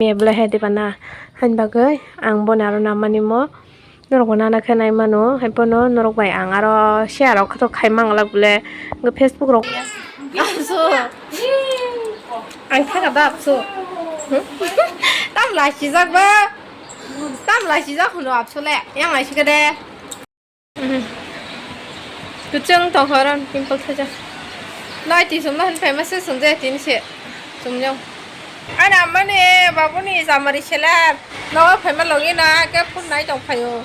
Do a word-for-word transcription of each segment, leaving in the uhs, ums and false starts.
Mia belai hai diba na? Haini bagwi ang boni aro namanimo norokbo nana khe nai mano, hai phano norok bai ang aro share rok khe to khai mang glak bole, hwnkhe Facebook rok. Abso. Ang thaka da abso. Hmm? Tam lai sijak ba? Tam lai sijak hwno abso le? Yang lai sika de. Mhm. Kuchung tongkha oro pimple thaijak. Nai twi chumna hwn phaima se chumjaya tini se. Chumjak. Ani ammani babuni jamari seler. Nogo phaima logi na ke phone nai tong phaio.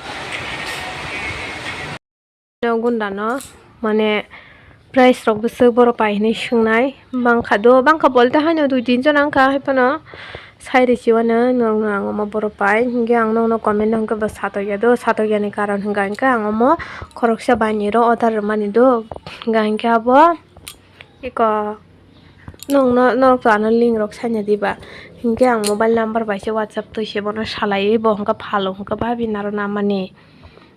No gunda no, mane, price rok bwswk borok pai hinwi swngnai. Bangkha do, bangkha bolte haino dui tin jon wngkha, hai phano sai rwsiwano norokno ang omo borok pai. Hinkhe ang nokno comment o hinkhe bo satokya do, satokya ni karon hinkha hinkhe ang omo khoroksa bainwi rw order rwmani do. Hinkha hinkhe abo eko nokno, norok to ano link rok saina diba. Hinkhe ang mobile number bai se WhatsApp twi se bono salaiwi bo hinkhe phalo hinkhe babi naro namani.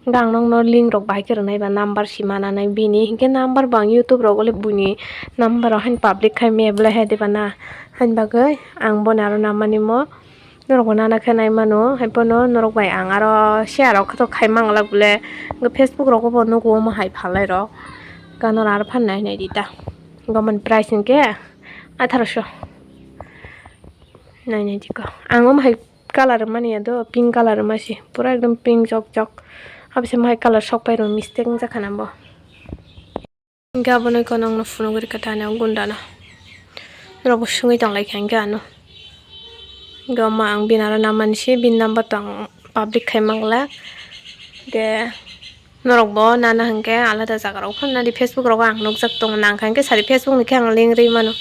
Gang nokno link rok bahai khe rwnai ba number si mananai bini hinkhe number bo ang YouTube rogo le buini number rok haino public khai maya belai hai diba na? Haini bagwi ang boni aro namanimo norokbo nana khe nai mano, hai phano norok bai ang aro share rok khe to khai mang glak bole, Facebook rogo bo nugo omo hai phalai rok. Ganor aro phan nai nai di ta, gomon price hinkhe atharoso nai nai di ko ang omo hai. Colour mani ya do, pink colour ma se, pura ekdom pink jok jok. Abise mai colour sok pai rw mistake wngjakha na bo. Hinkhe abono eko nokno phunugwi rwkha thani o gunda no. Norok bo swngwi tong lai kha hinkhe ano. Hinkhe omo ang bini aro namani se, bini number to ang public khai mang glak. Hinkhe norok bo nana hinkhe alada jaga rok phano nadi, Facebook rogo ang nukjak tongo, nang kha hinkhe sari Facebook ni khe ang link rwi mano.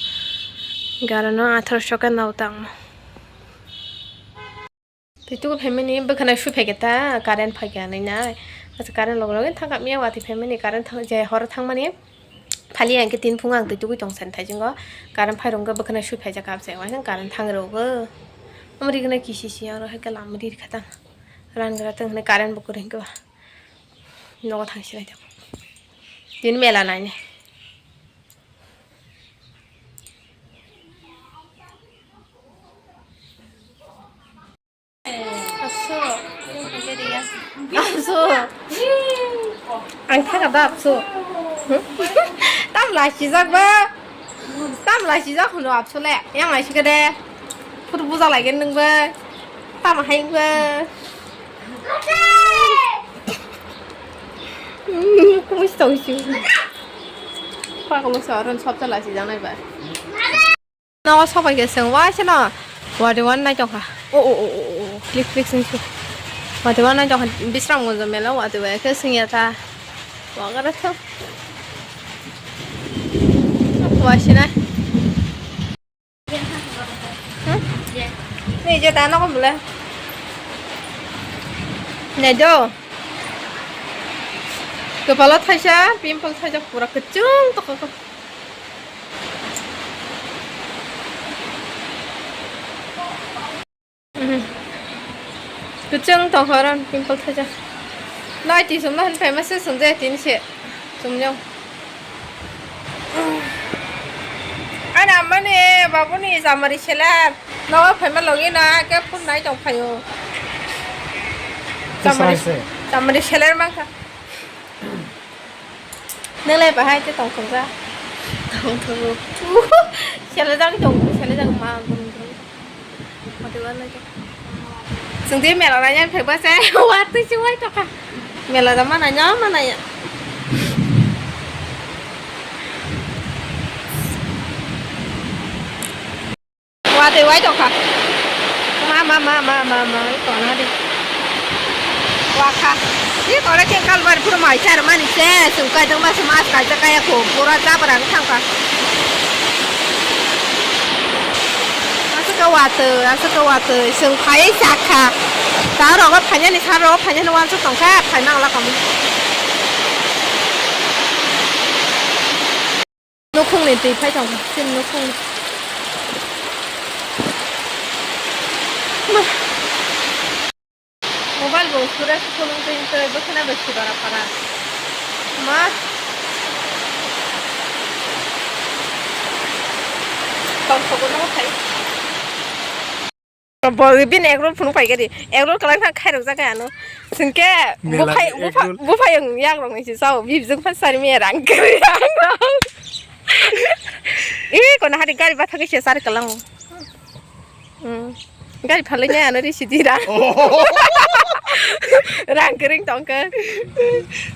Hinkhe aro no atharoso khe nao tangmo. Twi tuku phaimani bwkhwnai sui phaikhe ta current phaikha hinwi nai. Asa current logwi logwi thangkha miya watwi phaimani current thang-, je horo thangmani. Phali ang khe tin phungo ang twi tugwi tong sani thaisingo. Current phai rwngkhe bwkhwnai sui phaijak kha bwsai waisang current thang rwgo. Omo rignai kisi si oro hai khe lama ri rikha tang. Ran gra tong hinwi current bo kwrwi hinkhe ba. Nogo thang sinai tong. Tini mela nainai. Abso. Abso. Ang thaka da abso. Tam lai sijak ba. Tam lai sijak hwno abso le. Yang lai sika de. Phuru buja lai gen nung ba. Tam hai ba. Kumusta usu. Pakalo sa ron sabta lai sijak nai ba. Nogo sobai khe chwng waisa no wadi wan nai tongkha. O, o, o, o, o, klik klik sing su. Wadi wan nai tongkha, Bisramganj mela wadi bai khe sing ya ta. Wagara tho. Waisa nai. Hmm? Ni je ta nogo mole. Nai do. Kopalo thaisa, pimple thaisa pura kwchwng tokha. Mhm. Kwchwng tongkha oro pimple thaijak. Nai twi chumna hwn phaima se chumjaya tini se. Chumjak. Ani ammani babuni jamari seler. Nogo phaima logi na ke phone nai tong phaio. Jamari, jamari seler mangkha. Nang lai bahai te tong thung ja. Tong thung. Sele jang tong, sele jang ma gum gum. Mati wan lai. Sung di mela nanya phek ba se. Wa tu si wai to ka. Mela da mana nya mana ya. Watwi wai tongkha. Ma, ma, ma, ma, ma, ma, tongna di. Wakha. Di tore khe kalbar phuru mai char mani se, sung kai tongma se mas kai ta kaya ko, pura jabra thangkha. Aswk watwi, aswk watwi, sung phai sakha. Ta rogo phainani, sar rogo phainani wansuk tongkha, phaina wngla kamu. Nukhungni twi phai tong, chini nukhungni. Ma. Mobile bo sura se phone twi twi bwkhana bai sibara para. Ma. Tong sobo no khai. Bo bini egg roll phunuk pai gari. Egg roll kalang thang khairok jak ano. Singke Mela buphai ni egg buphai roll. Buphai ang yak rok ni si sao. Bibjung pha sari me rang kari rang rok. Ih, kono hari gari bathagwi se sari kalang. Hmm. Gari phalai ne ano ri sidi rang. Oh. Rang kering tongke.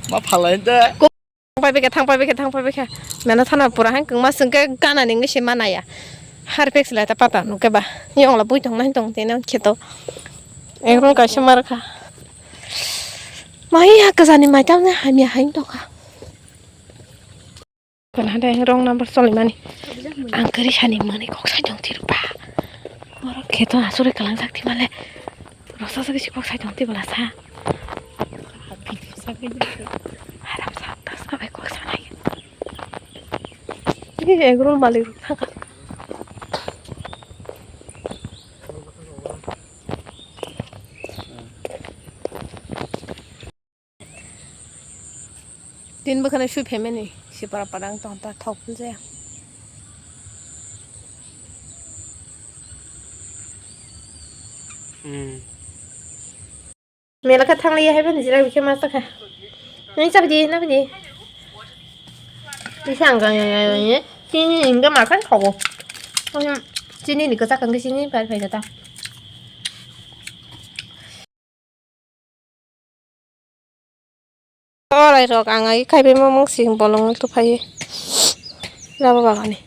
Ma phalai de. Thangpai bikha, thangpai bikha, thangpai bikha. Mena thana pura hang kengma sengke gana ni ngisi manaya. Har pek sila ta pata nuke ba. Ni ongla bui tong nai tong tene kheto. Ekrong kaisa mar kha. Mai ha kajani mai tamne hamya hain tokha. Kana de wrong number solimani. Ang kari sani mani kok sai tong tirupa. Oro kheto asuri kalang sak timale. Rosa sa kisi kok sai tong tibala sa. Haram sa tas ka bai kok sa nai. Ini egg roll malik ruk thang. Tin bwkhano sui phaimani sipara padang tong ta thok phul jaya. Hmm. Mela kha thang liya hai bani jira bikhe ma sakha. Ni chabi di na bidi. Ni sang ga ya ya ya. Chini inga ma khan thogo. Chini ni kachak kan chini pai pai ta. Orai rok ang ai khai bai mamang sing bolong tu phai. Rabo bagani.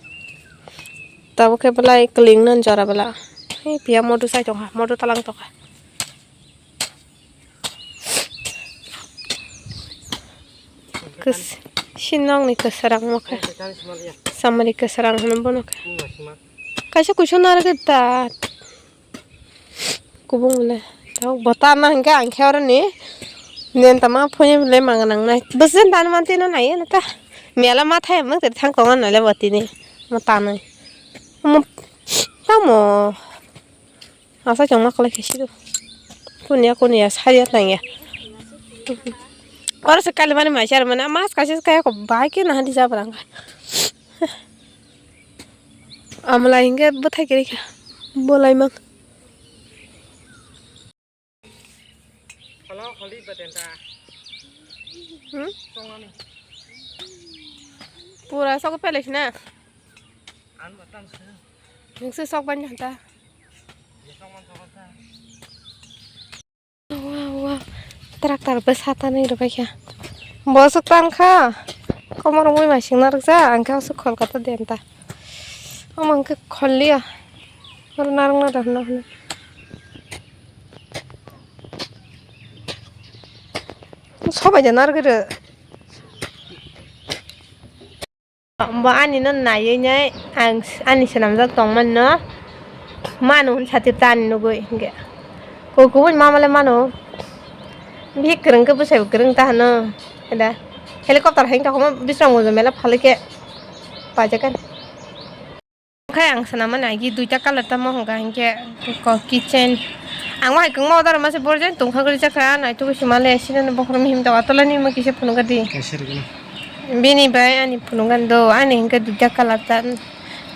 Tabo khe belai keling nan jora bela. Hei, pia modu sai tongkha, modu talang tongkha. Kes-, sinong ni kesarang mokha. Samari kesarang hwnwi bono kha. Kaisa kuisu narwgwi da. Kubung le. Tamo bo ta na hingke ang khe oro ni. Nen tama phone le mang nang nai. Bwswk dan man tino nai na ta. Mela ma thai mang te thang kong na le botini. Mo ta nai. Mo tamo. Asa chong ma kala khe sido. Kunia kunia saria tang ya. Oro se kali mani mai char mana mas kaisa kaya ko bai ke na hadi jabrang. Amla hingke bwthai kwrwi kha. Bolai mang. Hmm? Pura sok pele sina. Nungsi sok ban janta. Wow, wow. Tractor bwsa tanwi rwbaikha. Bo swk tankha. Komor wngwi masing narwkjak, ang khe aswk khol kata de ta. Omo hwnkhe khol liya. Oro narwkna da hwnna hwnwi. Sobai de narwgwi rw. Bo ani no naiwi nai ang s-, ani swnamjak tongmani no mano hwn satip ta ani nugui hinkhe. Ko kubun mama le mano. Bihik kwrwng khe bwsai bo kwrwng ta hwno. Eda helicopter hai wngkha hwnma bisrang bo mela phalwi khe paijak ani. Khai ang swnamani agi duita colour tamo hwnka hinkhe ko kitchen. Ang wahai kwbangma order masa borjak tongkha gori jakha naitugwi sima le sinani bokhorok mihim tong atwlani hwnma kisa phunukgadi. Kaisa rwgwno. Bini bai ani phunukgani do ani hinkhe duita colour ta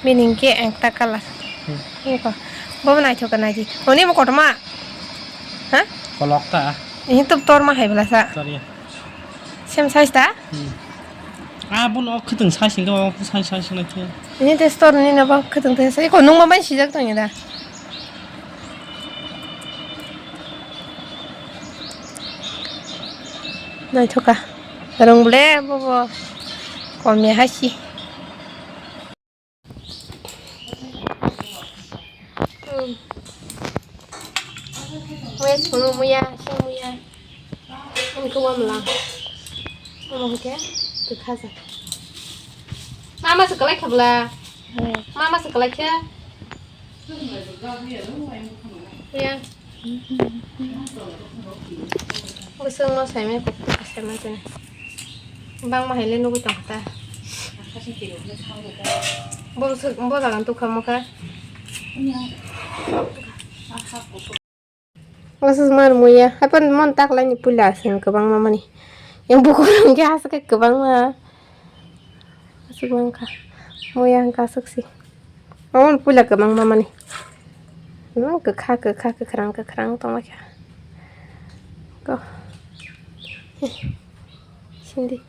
bini hinkhe ekta colour. Hmm. Eko bobo naithok naidi oni bo kotorma. Ha? Kolok ta. Ihin tum torma hai bwlasa. Torya. Same size ta? Hmm. Ah, bono khwtwng size hwnkhe, size, size hwnkhe. Ini tei store ni no bo khwtwng tei size. Eko nungma bai sijak tongya da. Naithoka. Rong ble bobo. Komya hasi. Hmm. Muya sunu muya, sunu muya. Ini ke wam lang. Mama ke? Ke khaja. Mama sekolai khabla. Mama sekolai khe? Ya. Bwswk no saimai kok twi kaisa ma tini. Bangma hai le nugui tong kha ta. Bo swk bo jaga tukha mokha. Bwswk mar muya. Hapan mon tak lai ni puila aswk kwbangma mani. Yang bukur hwnkhe aswk kwbangma. Aswk wngkha. Muya hwnkha aswk si. Omo puila kwbangma mani. Kwkha kwkha kwkhrang kwkhrang tonglaikha. Go. Sindi.